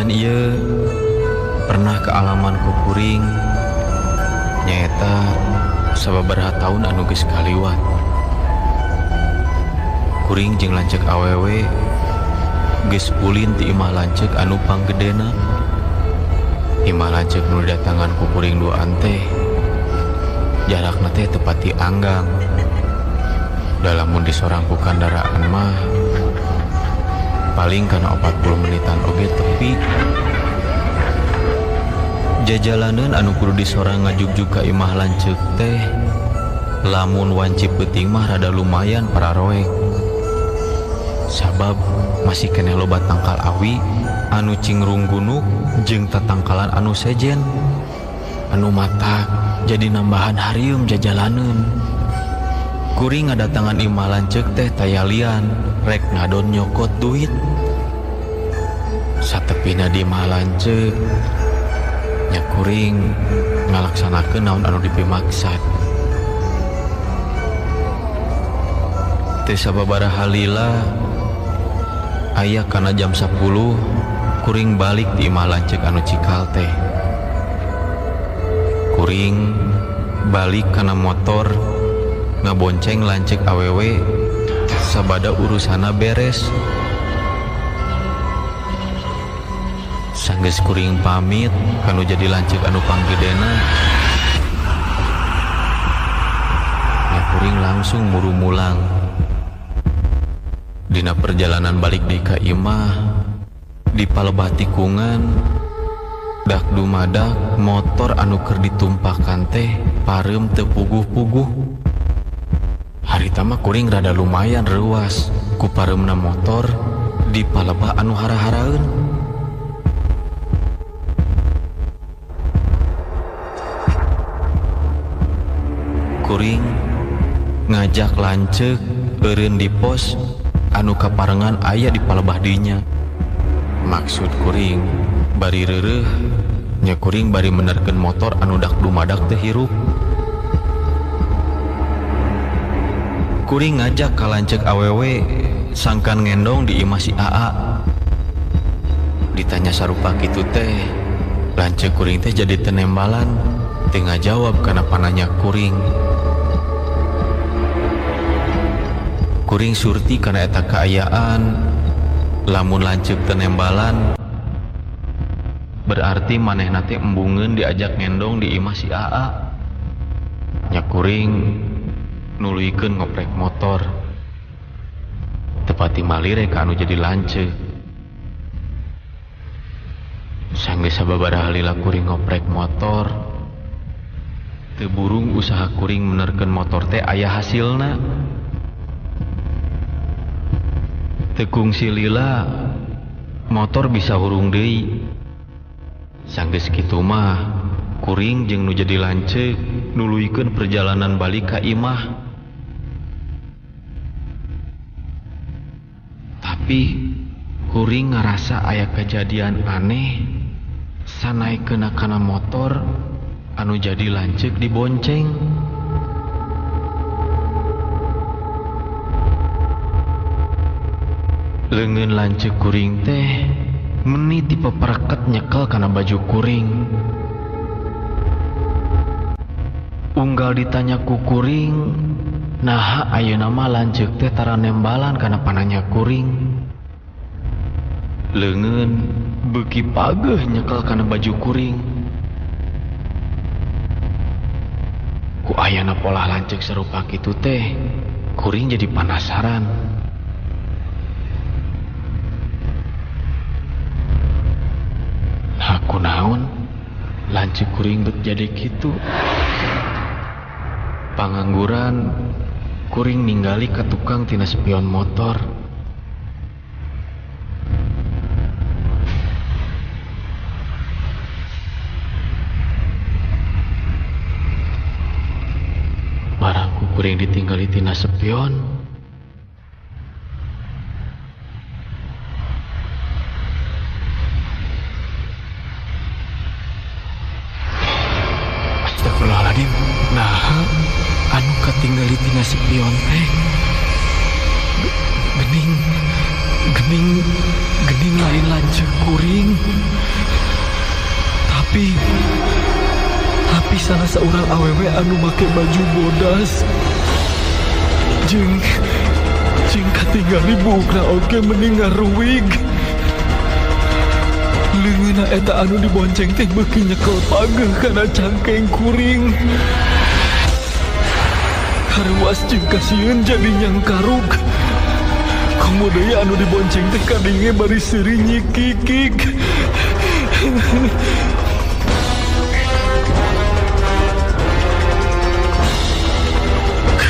Kejadian ieu pernah kealaman ku kuring nyaeta sababaraha taun anu geus kaliwat. Kuring jeung lanceuk awewe geus ulin ti imah lanceuk anu panggedena. Imah lanceuk nu didatangan ku kuring duaan teh jarakna teh teu pati anggang. Da lamun disorang ku kandaraan mah paling kana 40 menitan oge tepi. Jajalaneun anu kudu disorang ngajugjug ka imah lanceuk teh lamun wanci peuting mah rada lumayan pararoek. Sabab masih keneh loba tangkal awi anu cingrung gunuk jeung tatangkalan anu sejen anu matak jadi nambahan harieum jajalaneun. Kuring ngadatangan imah lanceuk teh tayalian rek ngadon nyokot duit. Satepina di imah lanceuk nya kuring ngalaksanakeun naon anu dipimaksad. Teu sababaraha lila aya kana jam 10 kuring balik di imah lanceuk anu cikal teh. Kuring balik kana motor ngabonceng lanceuk awewe sabada urusana beres. Sanggeus kuring pamit kanu jadi lanceuk anu panggedena, nya kuring langsung murumulang. Dina perjalanan balik deui ka imah di palebah tikungan dak dumadak motor anu keur ditumpakan teh pareum teu puguh-puguh. Harita mah kuring rada lumayan reuas ku pareumna motor di palebah anu hara-haraeun. Kuring ngajak lanceuk eureun di pos anu kaparengan aya di palebah dinya. Maksud kuring bari reureuh nya kuring bari menerkeun motor anu dak dumadak teu hirup. Kuring ngajak ka lanceuk awewe sangkan ngendong di imah si AA. Ditanya sarupa kitu teh, lanceuk kuring teh jadi tenembalan, teu ngajawab kana pananya kuring. Kuring surti kana eta kaayaan, lamun lanceuk tenembalan berarti manehna teh embungeun diajak ngendong di imah si AA. Nya kuring nuluykeun ngoprek motor. Tepati malire ka anu jadi lanceuk. Sanggeus sababaraha lila kuring ngoprek motor, teu burung usaha kuring menerkeun motor teh aya hasilna. Teu kungsi lila motor bisa hurung deui. Sanggeus kitu mah kuring jeung nu jadi lanceuk nuluykeun perjalanan balik ka imah. Tapi kuring ngarasa aya kejadian aneh sanaikeunna kana motor anu jadi lanceuk dibonceng. Leungeun lanceuk kuring teh meni ti pepereket nyekel kana baju kuring. Unggal ditanya ku kuring, naha ayeuna mah lanceuk teh tara nembalan kana pananya kuring. Leungeun beuki pageuh nyekel kana baju kuring. Ku ayana polah lanceuk sarupa kitu teh, kuring jadi panasaran. Nah, kunaon lanceuk kuring bet jadi kitu? Pangangguran kuring ninggali ka tukang tina spion motor. Barang ku kuring ditinggali tina spion. Astagfirullahaladzim, naha anu katinggali tina spion teh gening Gening gening lain lanceuk kuring. Tapi salah seorang awewe anu make baju bodas. Jeung jeung katingali buukna oge mending ngaruwig. Leungeunna eta anu dibonceng teh beuki nyekel pageuh kana cangkeng kuring. Haruas jeung kasieun jadi nyangkaruk. Komo deui anu dibonceng teh kadenge bari seuri nyikikik.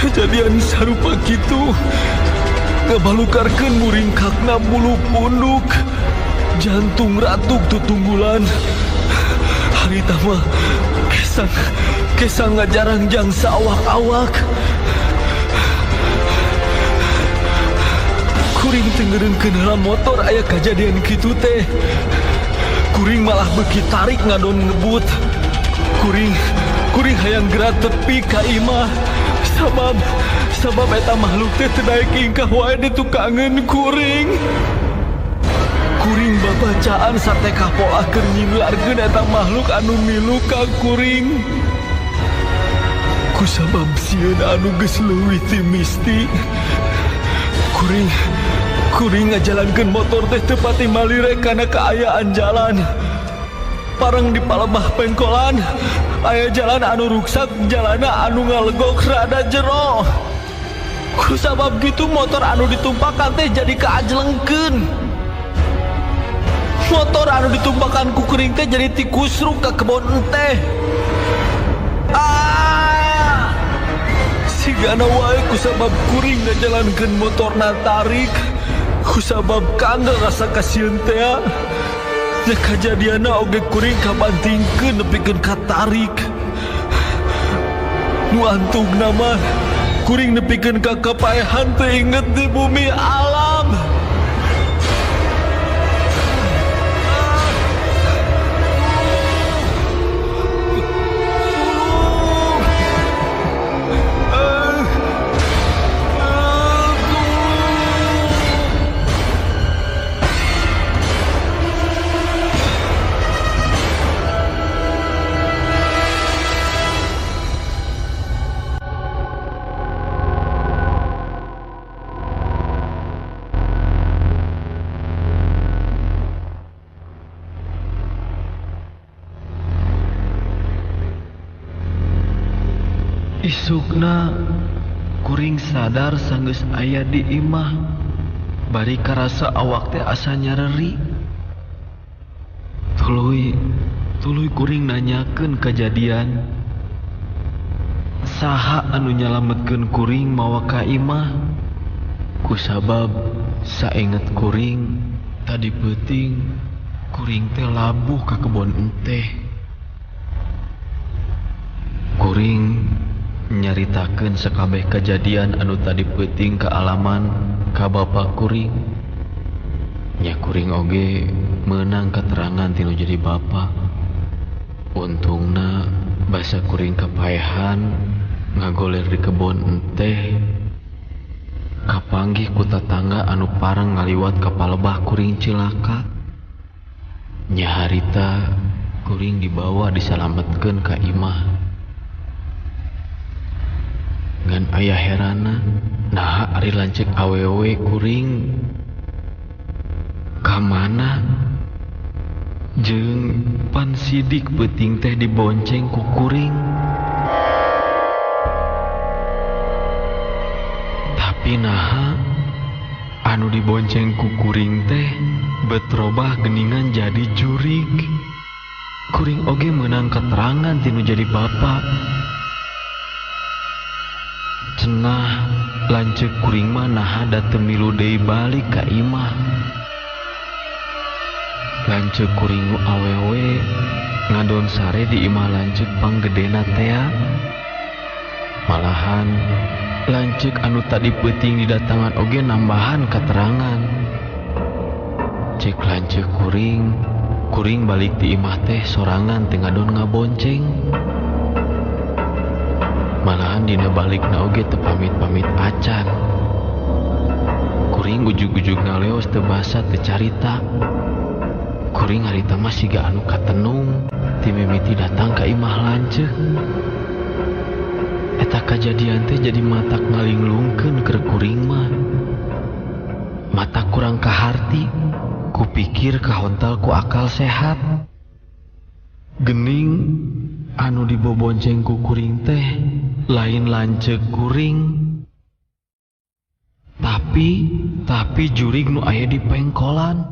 Kejadian sarupa kitu ngabalukarkeun muringkakna bulu punduk. Jantung ratuk tutunggulan. Harita mah kesang ngajarangjang saawak-awak. Kuring teu ngeureunkeun heula motor aya kajadian kitu teh. Kuring malah beuki tarik ngadon ngebut. Kuring hayang geura tepi ka imah. Sabab eta makhluk teh teu daek ingkah wae ditukangeun kuring. Kuring babacaan satekah pola keur nyinglarkeun eta makhluk anu milu ka kuring. Kusabab sieun anu geus leuwih ti misti. Kuring ngajalankeun motor teh teu pati malire kana kaayaan jalan. Pareng di palebah pengkolan aya jalan anu ruksak, jalana anu ngalegok rada jero. Kusabab kitu motor anu ditumpakan teh jadi kaajlengkeun. Motor anu ditumpakan ku kuring teh jadi tikusruk ka kebon teh. Ah! Sigana wae kusabab kuring ngajalankeun motorna tarik. Kusabab kandel rasa kasieun teh. Nya kajadianna oge kuring kabantingkeun nepikeun katarik. Nu antugna mah kuring nepikeun ka kapaehan teu inget di bumi alam. Isukna kuring sadar sanggeus aya di imah. Bari karasa awak teh asa nyareri. Tuluy kuring nanyakeun kajadian. Saha anu nyalametkeun kuring mawa ka imah? Kusabab saenget kuring tadi peuting kuring teh labuh ka kebon enteh. Kuring nyaritakeun sakabeh kajadian anu tadi peuting kaalaman ka bapa kuring. Nya kuring oge meunang keterangan tinu jadi bapa. Untungna basa kuring kapaehan ngagoler di kebon enteh. Kapanggih ku tatangga anu pareng ngaliwat ka palebah kuring cilaka. Nya harita kuring dibawa disalametkeun ka imah. Ngan aya herana naha ari lanceuk awewe kuring ka mana? Jeung pan sidik peuting teh dibonceng ku kuring. Tapi naha anu dibonceng ku kuring teh betrobah geningan jadi jurig. Kuring oge meunang keterangan tinu jadi bapa. Cenah lanceuk kuring mah naha da teu milu deui balik ka imah. Lanceuk kuring nu awewe ngadon sare di imah lanceuk panggedena tea. Malahan lanceuk anu tadi peuting didatangan oge nambahan keterangan. Cek lanceuk kuring, kuring balik di imah teh sorangan teu ngadon ngabonceng. Malahan dina balikna oge teu pamit-pamit acan. Kuring ujug-ujug ngaleos teu basa teu carita. Kuring harita mah siga anu katenung ti mimiti datang ka imah lanceuk. Eta kajadian teh jadi matak ngalinglungkeun keur kuring mah. Mata kurang kaharti, kupikir kahontal ku akal sehat. Gening anu dibobonceng ku kuring teh lain lanceuk kuring. Tapi jurig nu aya di pengkolan.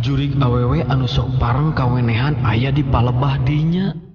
Jurig awewe anu sok pareng kawenehan aya di palebah dinya.